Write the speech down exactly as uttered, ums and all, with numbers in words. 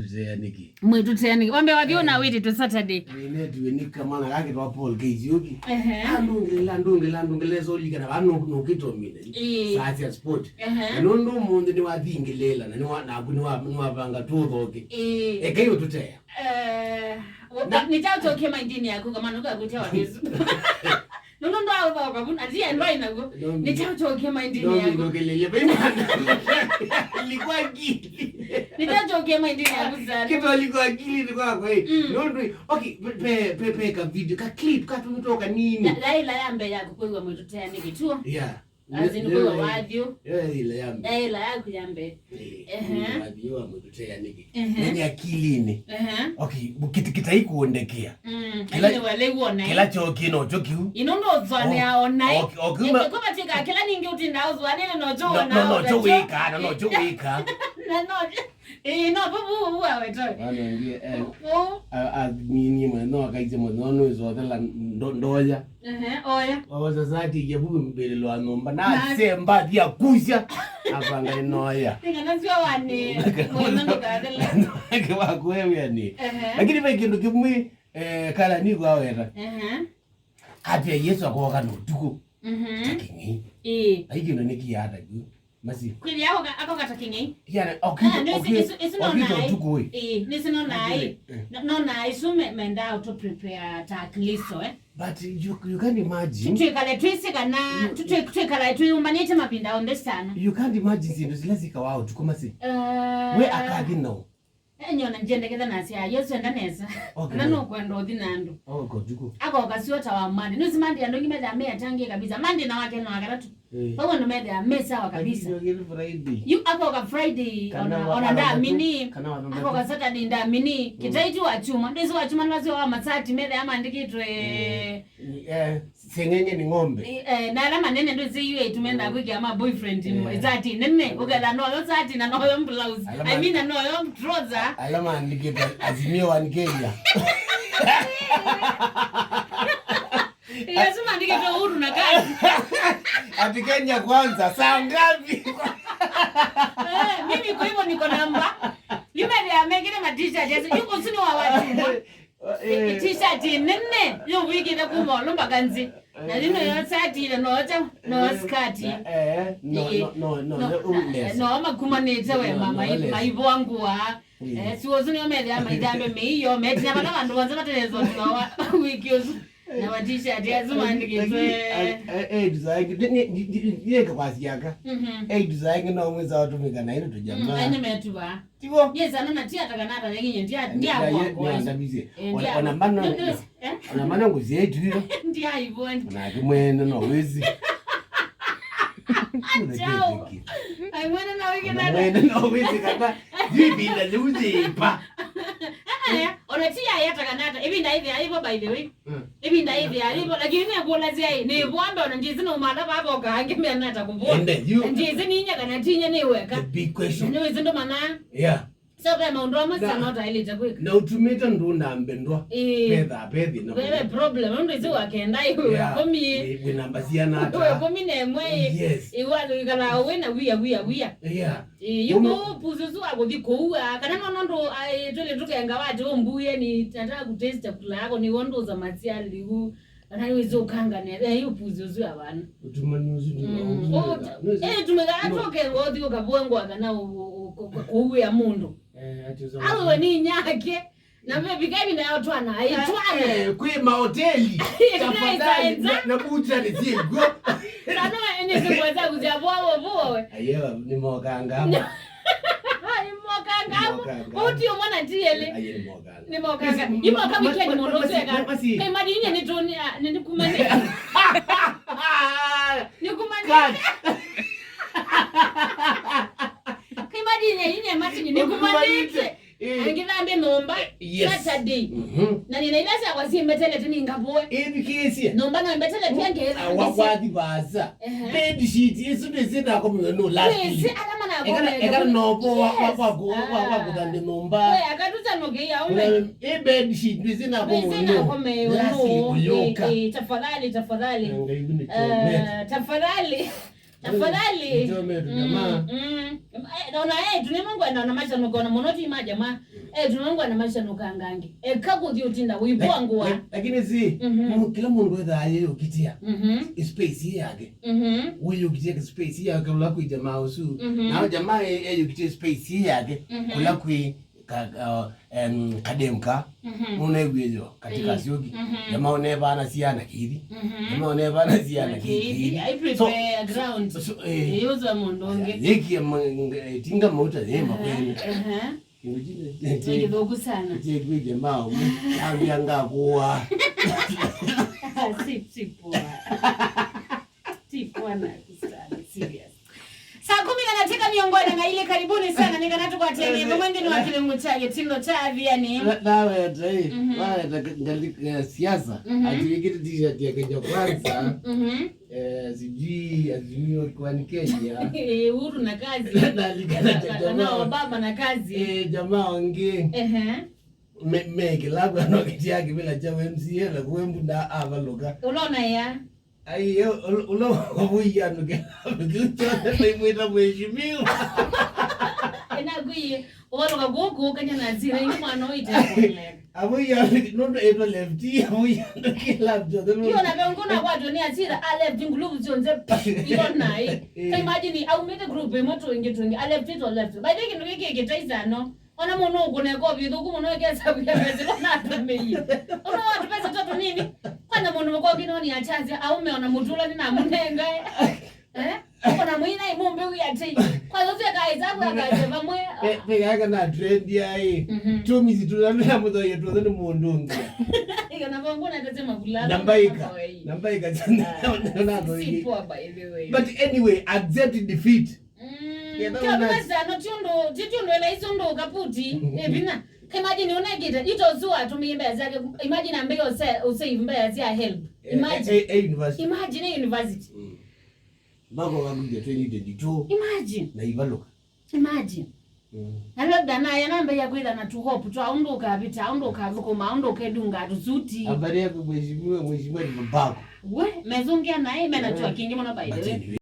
Zea nĩkĩ? Mwĩtũtea nĩkĩ? Wambe wathi ũna wĩtĩtwe Saturday. Nĩnetiwe nĩ kamwana gake twa Paul Keisioki. Ehe. Andũngĩlĩla, andũngĩlĩla, andũngĩlĩla, solikana vaa nũkĩtomine. Ĩĩ. Saa cia sport. Ehe. Na nũndũ ũmũnthĩ nĩwathingĩlĩla, na nĩwa-, naku nĩwa-, nĩwavanga tũthoke. Ĩĩ. Ekai ũtũtea. Eh, nĩ kyaũ kyokie maindini yaku, kamwana ũkakwĩtia wa Yesu? Nũndũ ndwaũthoka vu, na ti endwa inaw'o. Nĩ kyaũ kyokie maindini yaku? Ndominũkĩlĩlye. Ilikuwa akili. Nĩ kyaũ kyokie maindini yaku sana? Kitu ilikuwa akili ni kwako, eh. Mm. Nũndũ, okay, pe, pe, pe ka video, ka clip, ka tũmĩtwa kanini. Ya, ya ĩla ya mbee yaku kwĩw'a mwĩtũtea nĩ kĩtuo. Yeah. As in, kwĩw'a wathi. Yo ĩla ya mbee. Ya ĩla yaku ya mbee. Eh, ehe. Wathi wa mwĩtũtea nĩkĩ? Ehe. Nĩ akilinĩ. Ehe. Okay, kĩtai kũndekea. Mm, kĩla, lakini wale uona, eh? Kĩla kyokie no kyo kĩu. Ino ndo zwane aona, eh? Okay, okay. Kuma tika kĩla ningi utinda uzwane no kyo no, no, no kyo wĩka, no, no kyo wĩka. Na no. Eh, no, bu, bu, bu, awe, toi. Wana ngie, eh, oh, a, a, ni, ni mwe, no, akaise mwe, no, no, izo, tela, ndo, ndoya. Ehe, oya. Wawa sasa ati, ya bu, mbele lwa nyumba. Na, na se mbathi ya kuja. Apanga inoya. Tinga na sio wani, mwe, no, ndo kadela. Ake wa kwewe yani. Ehe. Lakini ve kindu kimwe, eh, kala ni kwa wera. Ehe. Ati Yesu akoka no tuko. Mhm. Taking'i. Ĩĩ. Ai kindu ni kiata ku. Masi. Kweli akoka, akoka taking'i. Kiana, ah, okito, no, isi, okito, isi, isi no okito nai. Tuko, eh. Ĩĩ, nisi no nai. Eh. No, no nai, so me, menda auto prepare ta Kristo, eh. But you, you can't imagine. Twĩkale twĩsĩ kana, twĩ-, twĩkala twĩyũmbanĩte mavinda onthe sana. You can't imagine sindu zila zikawa tuko masi. Eh. We akathi no. Eh, nyona njendeketha nasya, Yesu enda nesa. Okay. Na no kwenda ũthi na andũ. Oh, kotuko. Akoka sio ta wa Monday. Nũsi Monday andũ angĩ methĩa me atangie kabisa. Monday na wake na wakatatu. Eh. Kwa andũ methĩa me sawa kabisa. Lakini Friday. Yu akoka Friday, kana ona, wa-, ona wa-, ndamini. Kana wa-, akoka Saturday ndamini. Mm. Kĩtai ti wa chuma. Ndĩsi wa chuma nĩ wasio wa masati methĩa maandĩkĩtwe. Eh. Eh, seng'enge ni ng'ombe. Eh, eh, na ala manene ndũ zi yu tumenda kwĩkĩa ma boyfriend. Eh. Sati nene, ũketha noyo sati na noyo blouse. Ala I mean, na noyo trouser. Ala maandĩkĩte Azimio One Kenya. Yesu maandĩkĩte Uhuru na kazi. Ati Kenya kwanza, saa ngapi? Eh, mimi kwa hivyo niko namba. Nimeambia mengine ma t-shirt, yes, yuko sini wa watu. Eh, t-shirt nene, yo wĩkĩte kuma ĩũlũ mpaka nthĩ. Na yĩno yo sati na no ta, no skirt. Eh, no, no, no, no, no, no, no makumanĩte we, no, mama, no, maivoa ngũa. Eh, si ũsu nĩo methĩa maithambe mĩio, metina vala vandũ vonthe vatelezwa wa wiki ũsu. Na ma t-shirt asu maandĩkĩtwe. Lakini, eh, eh, eh, design, ni, ni, ni, ni, ni, kwasiaka. Mhm. Eh, design no mwĩsa ũtũmĩka na ĩno tũjamaa. Mm, ene metuva. Tiwo. Yes, ano na tia taka na taka yenye ndia, ndia kwa kwa. Ndio ndamizie. Eh, ona, ndia. Ona mano. No, no, eh? Ona mano nguzia itu. Ndia ivoni. Na kimwene no wezi. Chao. Ai, mwene no wiki na. Mwene no wezi kata. Jibi na luzi pa. Eh, eh, ona tia ya taka na taka. Ivi na ivi, ivo by the way. Mm. Ĩvinda yĩthĩa yĩvo, lakini nĩkũlasya ĩ, nĩvoa mbee ona ndyĩsĩ nauma ala vavoka angĩ meana ata kũvoa. Ende, yu. Na ndyĩsĩ ninya kana tinya nĩweka. The big question. Nĩwĩsĩ ndũmanya. Yeah. So ve maũndũ amwe sana ũtaĩlĩte kwĩka. Na ũtumĩte ndũ na mbendwa. Ĩĩ. Petha, pethi na. Veve problem, nũndũ ĩsĩ wa kenda ĩ, yeah, wĩkomie. Wĩ, wĩ namba siana ata. Wĩkomi na ĩmwe ĩ. Yes. Ĩwa wĩkalaa wĩ na wia, wia, wia. Yeah. Ĩĩ, yu kũu pusi ũsu wa kũthi kũua, kana no nũndũ, ai, twĩlĩ tũkenga wati ũmbuie ni nataka kutaste chakula yako, nĩ wondu za masiali hu, kana nĩ wĩsĩ ũkanga nesa, ĩĩ, yu pusi ũsu ya vana. Ũtumani ũsu nĩ wa ũsu. Eh, tumega atoke ngothi ũkavua ngwa kana kũuĩa mũndũ. Eh, ati ũza. Awe ni nyake. Na mevika ĩvinda ya ũtwana, aitwana. Eh, kwĩ mahoteli. Tafadhali, na, na bucha nĩ syĩkw'o. Kana ene sikweza kuzia vwa vwa we. Ayewa, nĩ mokanga. Nĩ mokanga. Nĩ mokanga. Ũti ũmwe na tiele. Aye, nĩ mokanga. Nĩ mokanga. Nĩ moka weekend mũndũ ũseka. Kaimadi inye nĩ tuni, ah, nĩ kumane. Nĩ kumane. Kaimadi inye, inye matini, nĩ kumane. Eh. Angĩthambia nyũmba, eh, yes, Saturday. Mhm. Na nina ila syakwa syĩmbetelete ningavũe. Ĩthikĩĩsye. Nyũmba no ĩmbetelete, ah, wa-, ngĩthambĩsya. Wathi vaasa. Ehe. Bed sheet, isu ndĩsĩ nakomwe no last week. Ndĩsĩ ala manakomwe. Ekana, ekana no vo wa, wa, wa, wa, wa, wa, yes, kũthambia nyũmba. We, akatuta no kĩya ũme. Eh, bed sheet, ndĩsĩ nakomwe no. Ndĩsĩ nakomwe no. Last week ũyũka. Eh, eh, tafadhali, tafadhali. Ngai, eh, tafadhali. Tafadhali. Ndio metu jamaa. Mm. Eh, ona etu nĩmangwenda ona macanũka ona mũno ti ma jamaa. Etu nĩmangwenda macanũka ngangi. Eka kũthi ũtinda ũivua ngũa. Lakini si, kila mũndũ ethaa yeyũkitia space yake. Wĩyũkitie space yake kũla kwĩ jamaa ũsu. Nao jamaa eyũkitie space yake kũla kwĩ ka, uh, em, kademka. Nũnewie yo katika Syũki. Jamaa ũnevana siana kĩithi. Jamaa ũnevana siana kĩithi. I prepare ground. So, eh, yũzwa mũndũ ũngĩ. Yĩkie tinga mauta yema kwenu. Kĩndũ kĩngĩ. Nĩ kĩthũku sana. Kĩkwĩte mao. Ambia ngakũa. Si, si poa. Si poa na kusana, serious. Saa kumi na dakika mĩongo ĩna na ilĩ, karibuni sana, nĩ kana tũkwatĩanĩe vamwe nthĩnĩ wa kĩlungu kya kĩtindo kya Athiani. Naweta, naweta ngalika ya siasa. Ati wĩkĩte t-shirt ya Kenya Kwanza. Eh, sijui Azimio kwani Kenya. Eh, Uhuru na kazi. Na, na, na, na Obama na kazi. Eh, jamaa wangi. Ehe. Me, me kilabu anokiti yake bila cha M C A na kuembu na avaluka. Ulona ya. Ai, yo, ula wavuya nuke. Kiucho na imwita mheshimiwa. Ena kuye. Ũvalũka kũkũ, kanya na nzira ingĩ mwana ũite kũleka. Avo ya nũndũ ĩtwa left, avo ya nũndũ kĩ left, yo nũndũ. Yo na ve ngona kwatwe nĩ asira, a left nguluvu syonthe, yo naĩ. Eh. Ka imagine, aumĩte group ĩmwe tũingĩ tũingĩ, a left ĩtwa left. By the way, kĩndũ gĩkĩ kĩtaisano, ona mũndũ ũkũneka ũvithũku mũno ĩkesa kuya mbeca, no natũmĩie. Ona watu pesa tatu nini, kwanza mũndũ mũkwa ũngĩ noni achazia, aume ona mũtũla nĩ namũnengae. Eh? Ũko na mũina imũmbe wĩ atĩ. Kwa hiyo fika aiza kwa kaje vamwe. Pe, pe yake na trend ya hii. Tumi si tunamea mutho yetu ni mundu ngi. Hiyo na bongo na tete makulala. Nambaika. Nambaika sana. Na to. Si poa, by the way. But anyway, accept defeat. Mm. Yeah, that one has. Kama sana tiundo, tiundo ela hizo ndo kaputi. Eh, bina. Imagine unegete ito zua tumie mbea zake. Imagine ambe use use mbea za help. Imagine. Eh, eh, university. Imagine university. Mpaka wakakuja twenty twenty-two. Imagine. Na ivaluka. Imagine. Mm. Na labda naye anambeya kwĩtha na tu hope twa ũndũ ũkavita, ũndũ ũkathũkũma, ũndũ ũkedunga tũsuti. Habari yako mheshimiwa, mheshimiwa ni babako. We, mezungia naye, mena chwa kingi mũno by the way. But anyway.